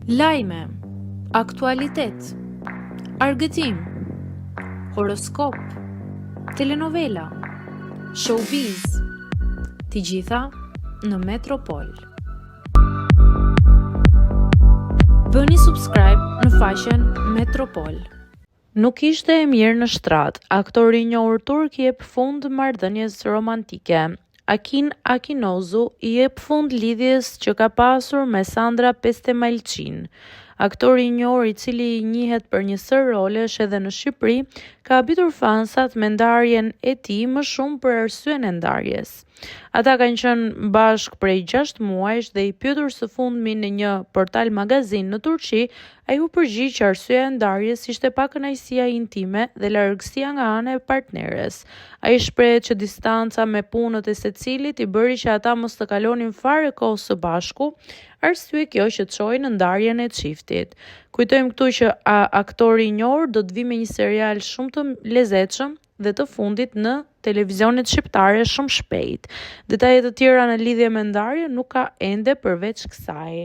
Lajme, aktualitet, argëtim, horoskop, telenovela, showbiz, të gjitha në Metropol. Bëni subscribe në faqen Metropol. Nuk ishte e mirë në shtrat, aktori i njohur turk i jep fund marrëdhënies romantike. Akin Akinozu i jep fund lidhjes që ka pasur me Sandra Pestemalçin. Aktori i njohur i cili njihet për një sërë rolesh edhe në Shqipëri, ka habitur fansat me ndarjen e tij më shumë për arsyen e ndarjes. Ata kanë qenë bashkë prej 6 muajsh dhe i pyetur së fundmi në një portal magazin në Turqi, ai u përgjigj që arsyeja e ndarjes ishte pakënaqësia intime dhe largësia nga ana e partneres. Ai shprehet që distanca me punët e secilit i bëri që ata mos të kalonin fare kohë së bashku, arsye kjo që çoi në ndarjen e çiftit. Kujtojmë këtu që aktori i njohur do të vijë me një serial shumë të lezetshëm dhe të fundit në televizionet shqiptare shumë shpejt. Detaje të tjera në lidhje me ndarjen nuk ka ende përveç kësaj.